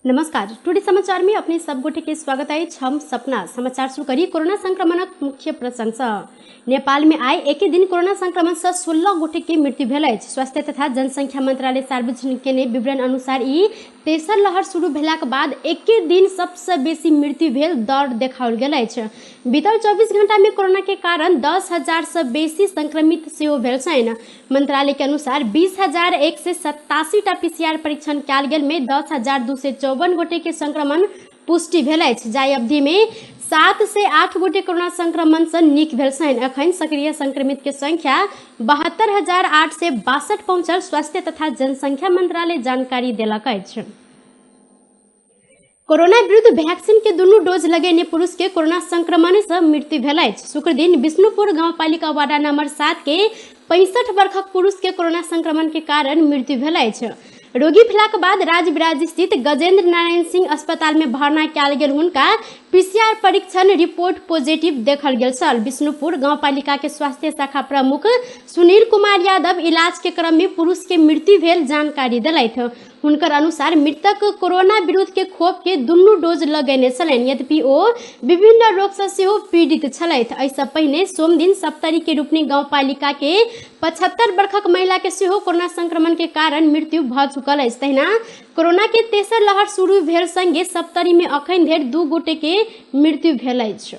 नमस्कार, टुडे समाचार में अपने सब गोटे के स्वागत अछि। हम सपना समाचार शुरू करी कोरोना संक्रमणक मुख्य प्रसंग सँ। नेपाल में आइ एके दिन कोरोना संक्रमण सँ 16 गोटे के मृत्यु भेल अछि। स्वास्थ्य तथा जनसंख्या मंत्रालय सार्वजनिक केने विवरण अनुसार ई तेसर लहर शुरू भेलाक बाद एके दिन सबसँ बेसी मृत्यु भेल दर देखाओल गेल अछि। बीतल 24 घंटा में कोरोना के कारण 10,000 सँ बेसी संक्रमित सेहो भेल छनि। मंत्रालय के अनुसार 20,187 टा पीसीआर परीक्षण कयल गेल में 10,254 गोटे के संक्रमण पुष्टि भेल अछि। जाहि अवधि में 708 गोटे कोरोना संक्रमण से नीक भेल छनि। अखन सक्रिय संक्रमित के संख्या 72,862 पहुंचल स्वास्थ्य तथा जनसंख्या मंत्रालय जानकारी देलक अछि। कोरोना विरुद्ध वैक्सीन के दुनू डोज लगेने पुरुष के कोरोना संक्रमण से मृत्यु भेल अछि। शुक्रदिन विष्णुपुर गाउँपालिका वार्ड नंबर 7 के 65 वर्षक पुरुष के कोरोना संक्रमण के कारण मृत्यु भेल अछि। रोगी भेलाक बाद राजविराज स्थित गजेंद्र नारायण सिंह अस्पताल में भर्ना कयल गेल हुनका पीसीआर परीक्षण रिपोर्ट पॉजिटिव देखल गेल छल। विष्णुपुर गाउँपालिका के स्वास्थ्य शाखा प्रमुख सुनील कुमार यादव इलाज के क्रम में पुरुष के मृत्यु भेल जानकारी देलथि। हुनकर अनुसार मृतक कोरोना विरुद्ध के खोप के दुनू डोज लगेने छलनि, यद्यपि ओ विभिन्न रोग से सेहो पीड़ित छलथि। एहिसँ पहिने सोमदिन सप्तरी के रूपनी गाउँपालिका के 75 वर्षक महिला के सेहो कोरोना संक्रमण के कारण मृत्यु भऽ चुकल अछि। तहिना कोरोना के तेसर लहर शुरू भेल संगे सप्तरी में अखन धरि 2 गोटे के मृत्यु भेल अछि।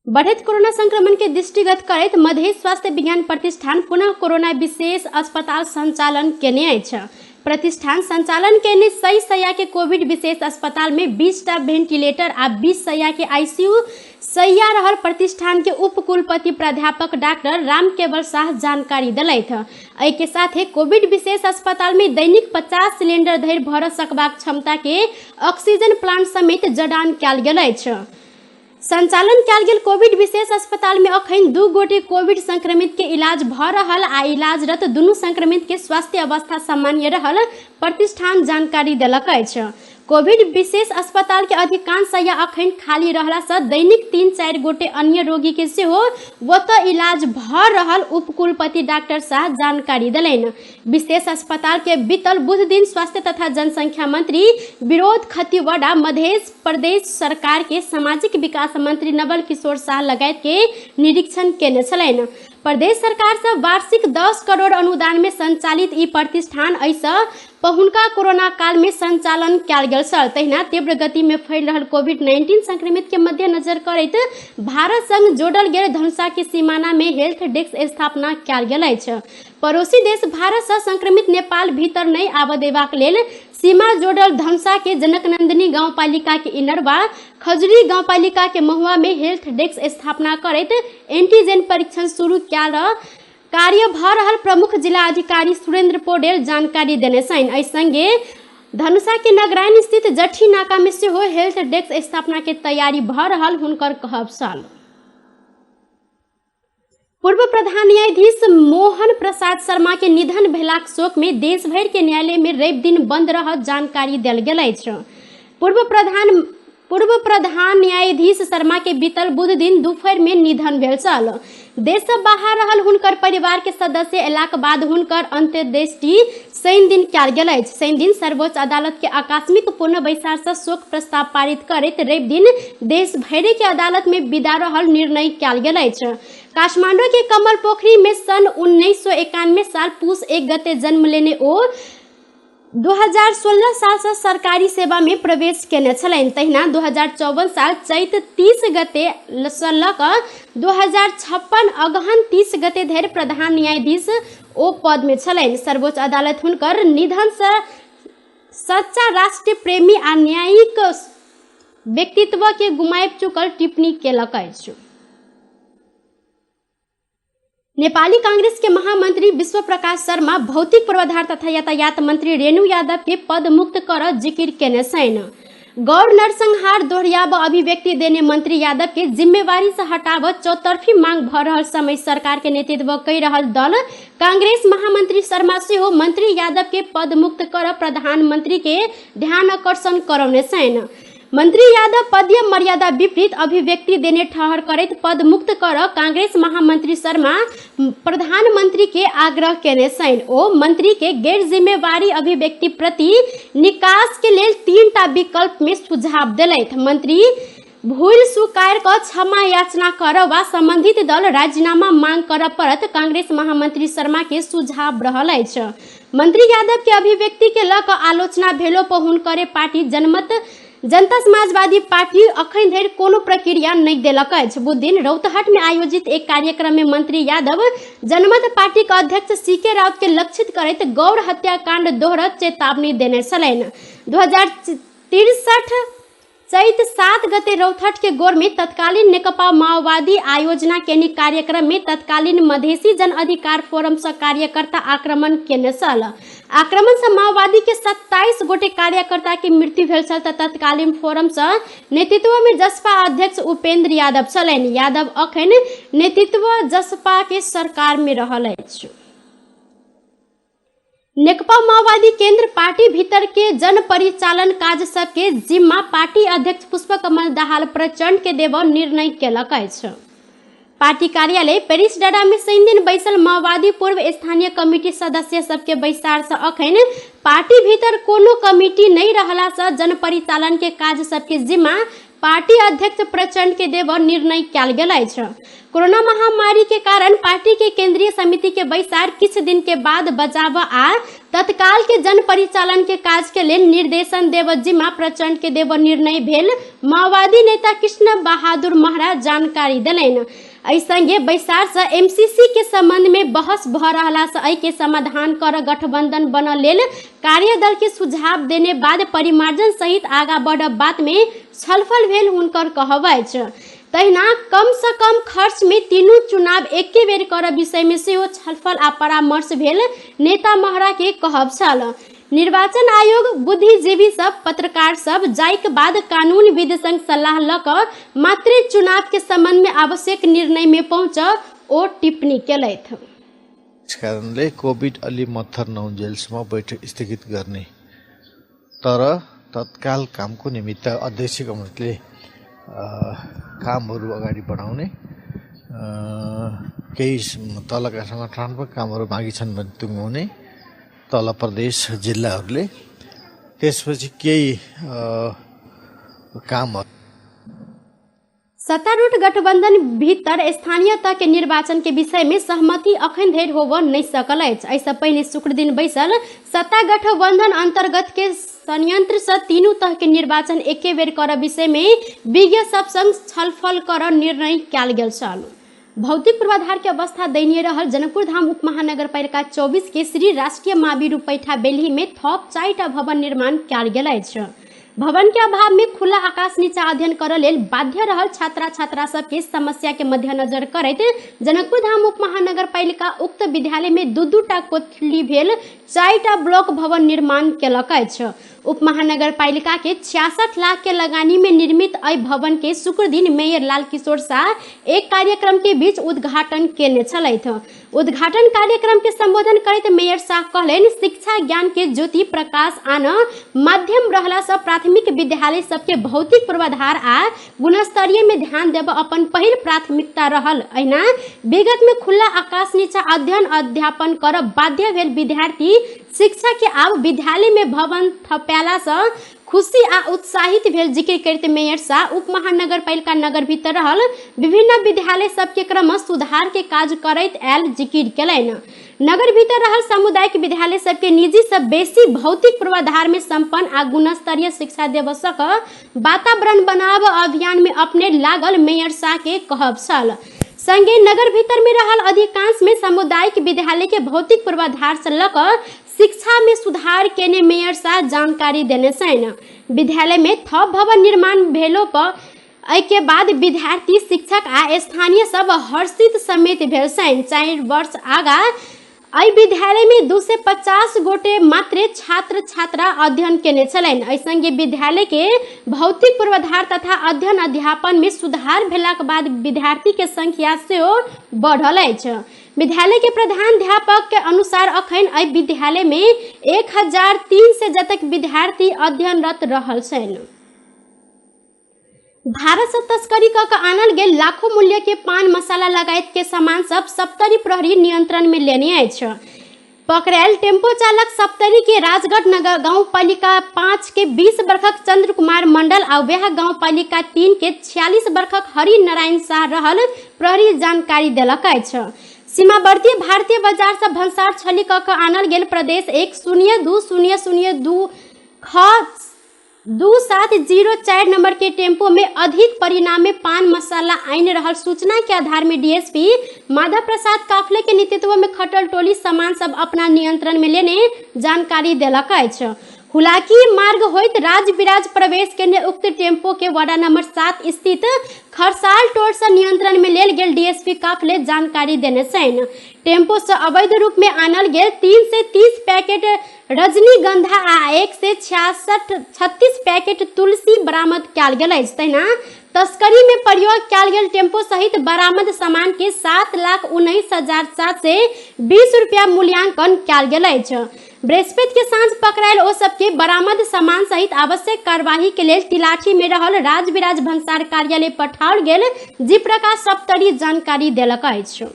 बढ़ैत कोरोना संक्रमण के दृष्टिगत करैत मधेश स्वास्थ्य विज्ञान प्रतिष्ठान पुनः कोरोना विशेष अस्पताल संचालन केने अछि। प्रतिष्ठान संचालन केने 100 शय्या के कोविड विशेष अस्पताल में 20 टा वेंटिलेटर आ 20 शय्या के आईसीयू शय्या रहल प्रतिष्ठान के उपकुलपति प्राध्यापक डॉक्टर राम केवल शाह जानकारी देलथि। एहि के साथे कोविड विशेष अस्पताल में दैनिक 50 सिलेंडर धरि भर सकबाक क्षमता के ऑक्सीजन प्लांट समेत जडान कयल गेल अछि। संचालन कयल गेल कोविड विशेष अस्पताल में अखन 2 गोटे कोविड संक्रमित के इलाज भ रहल आ इलाजरत दुनू संक्रमित के स्वास्थ्य अवस्था सामान्य रहल प्रतिष्ठान जानकारी देलक अछि। कोविड विशेष अस्पताल के अधिकांश शय्या अखन खाली रहला से दैनिक 3-4 गोटे अन्य रोगी के सेहो ओतऽ इलाज भ रहल उपकुलपति डॉक्टर शाह जानकारी देलनि। विशेष अस्पताल के बीतल बुध दिन स्वास्थ्य तथा जनसंख्या मंत्री विरोध खतिवड़ा, मधेश प्रदेश सरकार के सामाजिक विकास मंत्री नवल किशोर शाह लगायत के निरीक्षण केने छलनि। प्रदेश सरकार से वार्षिक 10 करोड़ अनुदान में संचालित ई प्रतिष्ठान एहिसँ पहुनका कोरोना काल में संचालन कयल गेल छल। तहिना तीव्र गति में फैल रहल कोविड-19 संक्रमित के मद्देनजर करैत भारत संग जोड़ल गेल धनुषा के सीमाना में हेल्थ डेस्क स्थापना कयल गेल अछि। पड़ोसी देश भारत से संक्रमित नेपाल भीतर नहि आबय देबाक लेल सीमा जोड़ल धनुषा के जनकनंदिनी गाउँपालिका के इनरवा, खजुरी गाउँपालिका के महुआ में हेल्थ डेस्क स्थापना करैत एंटीजन परीक्षण शुरू कयल कार्य भ रहल प्रमुख जिला अधिकारी सुरेंद्र पौडेल जानकारी देने छनि। एहि संगे धनुषा के नगराइन स्थित जठी नाका में सेहो हेल्थ डेस्क स्थापना के तैयारी भ रहल हुनकर कहब छल। पूर्व प्रधान न्यायाधीश मोहन प्रसाद शर्मा के निधन भेलाक शोक में देश भरि के न्यायालय में रवि दिन बंद रहत जानकारी देल गेल अछि। पूर्व प्रधान न्यायाधीश शर्मा के बीतल बुध दिन दोपहर में निधन भेल छल। देश से बाहर रहल हुनकर परिवार के सदस्य अयलाक बाद हुनकर अंत्येष्टि शनि दिन कयल गेल अछि। शनि दिन सर्वोच्च अदालत के आकस्मिक पुनः बैसार से शोक प्रस्ताव पारित करैत रवि दिन देश भरि के अदालत में विदा रहल निर्णय कयल गेल अछि। काठमांडू के कमल पोखरी में सन 1991 साल पूस 1 गते जन्म लेने ओ 2016 साल से सरकारी सेवा में प्रवेश केने छलनि। तहिना 2054 साल चैत 30 गते से लऽ कऽ 2056 अगहन 30 गते धरि प्रधान न्यायाधीश ओ पद में छलनि। सर्वोच्च अदालत हुनकर निधन से सच्चा राष्ट्रीय प्रेमी आ न्यायिक व्यक्तित्व के गुमाबि चुकल टिप्पणी केलक अछि। नेपाली कांग्रेस के महामंत्री विश्व प्रकाश शर्मा भौतिक पूर्वाधार तथा यातायात मंत्री रेणु यादव के पद मुक्त कर जिकिर केने छनि। गौर नरसंहार दोहरियाब अभिव्यक्ति देने मंत्री यादव के जिम्मेवारी से हटाब चौतरफी मांग भ रहल समय सरकार के नेतृत्व कई रहल दल कांग्रेस महामंत्री शर्मा सेहो मंत्री यादव के पद मुक्त कर प्रधानमंत्री के ध्यान आकर्षण करौने छनि। मंत्री यादव पदीय मर्यादा विपरीत अभिव्यक्ति देने ठहर करैत पद मुक्त कर कांग्रेस महामंत्री शर्मा प्रधानमंत्री के आग्रह केने छनि। ओ मंत्री के गैर जिम्मेवारी अभिव्यक्ति प्रति निकास के लेल 3टा विकल्प में सुझाव देलथि। मंत्री भूल स्वीकार क क्षमा याचना कर वा संबंधित दल राजीनामा मांग कर पड़त कांग्रेस महामंत्री शर्मा के सुझाव रहल अछि। मंत्री यादव के अभिव्यक्ति के ल क आलोचना भेलो पर हुनकरे पार्टी जनमत जनता समाजवादी पार्टी अखन धरि कोनो प्रक्रिया नहि देलक अछि। बुधदिन रौतहट में आयोजित एक कार्यक्रम में मंत्री यादव जनमत पार्टी के अध्यक्ष सी के राउत के लक्षित करैत गौर हत्याकांड दोहरत चेतावनी देने छलनि। 2063 चैत 7 गते रौतहट के गोर में तत्कालीन नेकपा माओवादी आयोजना केने कार्यक्रम में तत्कालीन मधेसी जन अधिकार फोरम से कार्यकर्ता आक्रमण केने छल। आक्रमण से माओवादी के 27 गोटे कार्यकर्ता के मृत्यु भेल छल त तत्कालीन फोरम से नेतृत्व में जसपा अध्यक्ष उपेंद्र यादव छलनि। यादव अखन नेतृत्व जसपा के सरकार में रहल अछि। नेकपा माओवादी केंद्र पार्टी भीतर के जन परिचालन काज सबके जिम्मा पार्टी अध्यक्ष पुष्पकमल दाहाल प्रचंड के देव निर्णय केलक अछि। पार्टी कार्यालय पेरिस डाडा में शनि दिन बैसल माओवादी पूर्व स्थानीय कमिटी सदस्य सबके बैसार से अखन पार्टी भीतर कोनो कमिटी नहीं रहला से जन परिचालन के काज सबके जिम्मा पार्टी अध्यक्ष प्रचंड के देव निर्णय कयल गेल अछि। कोरोना महामारी के कारण पार्टी के केंद्रीय समिति के बैसार किछ दिन के बाद बजाब आ तत्काल के जन परिचालन के काज के लेल निर्देशन देव जिम्मा प्रचंड के देव निर्णय भेल माओवादी नेता कृष्ण बहादुर महरा जानकारी देलनि। एहि संगे बैसार से एमसीसी के संबंध में बहस भ रहला से एहि के समाधान कर गठबंधन बनल लेल कार्यदल के सुझाव देने बाद परिमार्जन सहित आगा बढ़ब बात में छलफल भेल हुनकर कहब अछि। तहिना कम से कम खर्च में तीनू चुनाव एके बेर कर विषय में सेहो छलफल आ परामर्श भेल नेता महरा के कहब छल। निर्वाचन आयोग बुद्धिजीवी सब पत्रकार सब जाइक बाद कानूनविद संग सलाह ल क मात्रे चुनाव के संबंध में आवश्यक निर्णय में पहुंच ओ टिप्पणी केलथि। यस कारणले कोभिड अलि मत्थर नहुन्जेलसम्म बैठक स्थगित गर्ने, तर तत्काल कामको निमित्त अध्यक्ष कमिटीले कामहरू अगाडि बढाउने, केही तलका संगठनात्मक कामहरू बाँकी छन् भने टुङ्गाउने तल प्रदेश जिल्लाहरूले, त्यसपछि केही कामहरू। सत्तारूढ़ गठबंधन भीतर स्थानीय तह के निर्वाचन के विषय में सहमति अखन धरि होब नहीं सकल अछि। एहिसँ पहिने शुक्र दिन बैसल सत्ता गठबंधन अंतर्गत के संयंत्र से तीनू तह के निर्वाचन एके बेर कर विषय में विज्ञ सब संग छलफल कर निर्णय कयल गेल छल। भौतिक पूर्वाधार के अवस्था दयनीय रहल जनकपुर धाम उप महानगरपालिका 24 के श्री राष्ट्रीय मावी रूपैठा बेलही में थप 4टा भवन निर्माण कयल गेल अछि। भवन के अभाव में खुला आकाश नीचा अध्ययन कर लेल बाध्य रहल छात्रा छात्रा सबके समस्या के मद्देनजर करैत जनकपुर धाम उप महानगरपालिका उक्त विद्यालय में 2-2टा कोठली भेल 4टा ब्लॉक भवन निर्माण केलक अछि। उप महानगरपालिका के 66 लाख के लगानी में निर्मित एहि भवन के शुक्र दिन मेयर लाल किशोर शाह एक कार्यक्रम के बीच उद्घाटन केने छलथि। उद्घाटन कार्यक्रम के संबोधन करैत मेयर शाह कहलनि, शिक्षा ज्ञान के ज्योति प्रकाश आन माध्यम रहला सँ प्राथमिक विद्यालय सबके भौतिक पूर्वाधार आ गुणस्तरीय में ध्यान देब अपन पहिल प्राथमिकता रहल। अहिना विगत में खुला आकाश नीचा अध्ययन अध्यापन करब बाध्य भेल विद्यार्थी शिक्षा के आब विद्यालय में भवन थपेला सँ खुशी आ उत्साहित भेल जिक्र करैत मेयर शाह उप महानगरपालिका नगर भीतर रहल विभिन्न विद्यालय सबके क्रम सुधार के काज करैत आयल जिक्र केलनि। नगर भीतर रहल सामुदायिक विद्यालय सबके निजी से बेसी भौतिक पूर्वाधार में संपन्न आ गुणस्तरीय शिक्षा देव सक वातावरण बनाब अभियान में अपने लागल मेयर शाह के कहब छल। संगे नगर भीतर में रहल अधिकांश में सामुदायिक विद्यालय के भौतिक पूर्वाधार से लक शिक्षा में सुधार केने मेयर शाह जानकारी देने छनि। विद्यालय में थप भवन निर्माण भेलो पर एहि के बाद विद्यार्थी शिक्षक आ स्थानीय सब हर्षित समेत भेल छनि। 4 वर्ष आगा एहि विद्यालय में 250 गोटे मात्रे छात्र छात्रा अध्ययन केने छलनि। एहि संगे विद्यालय के भौतिक पूर्वाधार तथा अध्ययन अध्यापन में सुधार भेलाक बाद विद्यार्थी के संख्या सेहो बढ़ल अछि। विद्यालय के प्रधानाध्यापक के अनुसार अखन एहि विद्यालय में 1003 से जतक विद्यार्थी अध्ययनरत रहल छनि। भारत से तस्करी क के आनल गेल लाखों मूल्य के पान मसाला लगायत के सामान सब सप्तरी प्रहरी नियंत्रण में लेने अछि। पकड़ायल टेम्पो चालक सप्तरी के राजगढ़ नगर गांवपालिका 5 के 20 वर्षक चंद्र कुमार मंडल आ वह गांवपालिका 3 के 46 वर्षक हरि नारायण शाह रहल प्रहरी जानकारी देलक अछि। सीमावर्ती भारतीय बाजार से भंसार छली क के आनल गेल प्रदेश 1 0 2 0 0 2 ख 2 7 0 4 नंबर के टेम्पो में अधिक परिणाम में पान मसाला आइन रहल सूचना के आधार में डीएसपी माधव प्रसाद काफले के नेतृत्व में खटल टोली सामान सब अपना नियंत्रण में लेने जानकारी देलक अछि। हुलाकी मार्ग होइत राजविराज प्रवेश केने उक्त टेम्पो के वार्ड नंबर 7 स्थित खरसाल टोल से नियंत्रण में लेल गेल डीएसपी काफले जानकारी देने छनि। टेम्पो से अवैध रूप में आनल गेल 330 पैकेट रजनीगंधा आ 166 पैकेट तुलसी बरामद कयल गेल अछि। तहिना तस्करी में प्रयोग कयल गेल टेम्पो सहित बरामद सामान के 7,19,720 रुपया मूल्यांकन कयल गेल अछि। बृहस्पति के सांझ पकड़ायल ओ सबके बरामद सामान सहित आवश्यक कार्यवाही के लेल तिलाठी में रहल राजविराज भंसार कार्यालय पठाओल गेल जी प्रकाश सप्तरी जानकारी देलक अछि।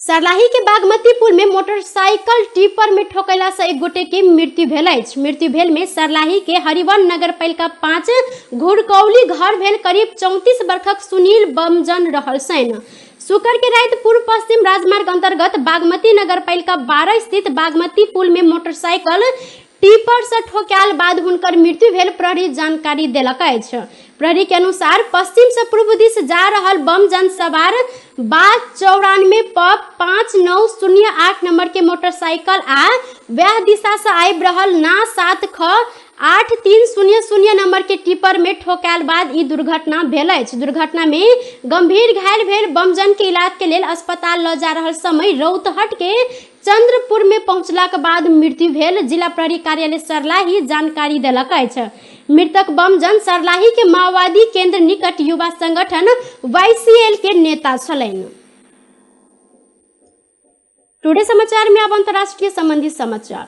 सरलाही के बागमती पुल में मोटरसाइकिल टिपर में ठोकला से एक गोटे के मृत्यु भेल अछि। मृत्यु भेल में सरलाही के हरिवन नगर पालिका 5 घुरकौली घर भेल करीब 34 वर्षक सुनील बमजन रहल छनि। शुक्र के राति पूर्व पश्चिम राजमार्ग अंतर्गत बागमती नगर पालिका 12 स्थित बागमती पुल में मोटरसाइकिल टिपर से ठोकायल बाद हुनकर मृत्यु भेल प्रहरी जानकारी देलक अछि। प्रहरी के अनुसार पश्चिम से पूर्व दिस जा रहल बम जन सवार 92 प 5908 नंबर के मोटरसाइकिल आ वह दिशा से आबि रहल ना 7 ख 8300 नंबर के टिपर में ठोकायल बाद ई दुर्घटना भेल अछि। दुर्घटना में गंभीर घायल भेल बमजन के इलाज के लेल अस्पताल ल जा रहल समय रौतहट के चंद्रपुर में पहुंचला के बाद मृत्यु भेल जिला प्रहरी कार्यालय सरलाही जानकारी देलक अछि। मृतक बमजन सरलाही के माओवादी केंद्र निकट युवा संगठन YCL के नेता छलनि। टुडे समाचार में अब अंतर्राष्ट्रीय संबंधी समाचार।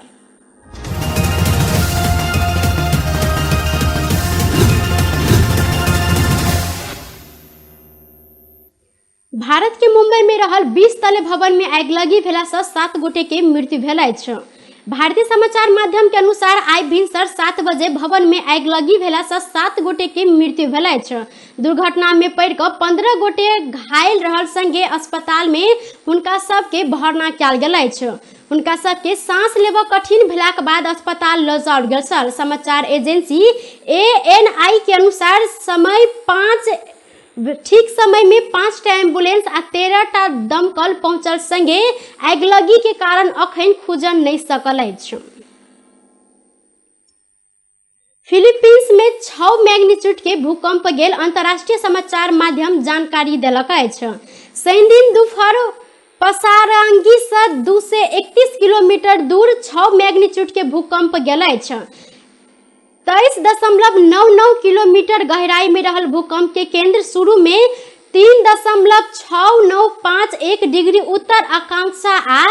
भारत के मुंबई में रहल 20 तले भवन में आगिलगी भेला से 7 गोटे के मृत्यु भेल अछि। भारतीय समाचार माध्यम के अनुसार आइ भिनसर 7 बजे भवन में आगिलगी भेला से 7 गोटे के मृत्यु भेल अछि। दुर्घटना में पड़ि कऽ 15 गोटे घायल रहल संगे अस्पताल में हुनका सबके भर्ना कयल गेल अछि। हुनका सबके सांस लेबऽ कठिन भेलाक बाद अस्पताल लऽ जाओल गेल छल। समाचार एजेंसी ANI के अनुसार समय ठीक समय में 5टा एम्बुलेंस आ 13टा दमकल पहुंचल संगे आगिलगी के कारण अखन खुजल नहीं सकल अछि। फिलीपींस में 6 मैग्नीट्यूड के भूकंप गेल अंतर्राष्ट्रीय समाचार माध्यम जानकारी देलक अछि। शनिदिन दुपहर पसारांगी से 231 किलोमीटर दूर 6 मैग्नीट्यूड के भूकंप गेल अछि। 23.99 किलोमीटर गहराई में रहल भूकंप के केंद्र शुरू में 3.6951 डिग्री उत्तर आकांक्षा आ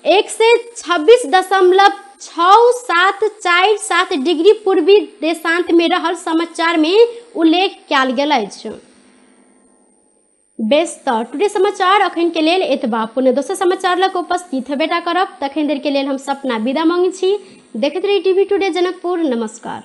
126.6747 डिग्री पूर्वी देशांत में रहल समाचार में उल्लेख कयल गेल अछि। बेस तऽ टुडे समाचार अखन के लेल एतबा। पुनः दोसर समाचार लग उपस्थित हेबेटा करब। तखन देर के लेल हम सपना विदा मांगै छी। देखैत रही टीवी टुडे जनकपुर। नमस्कार।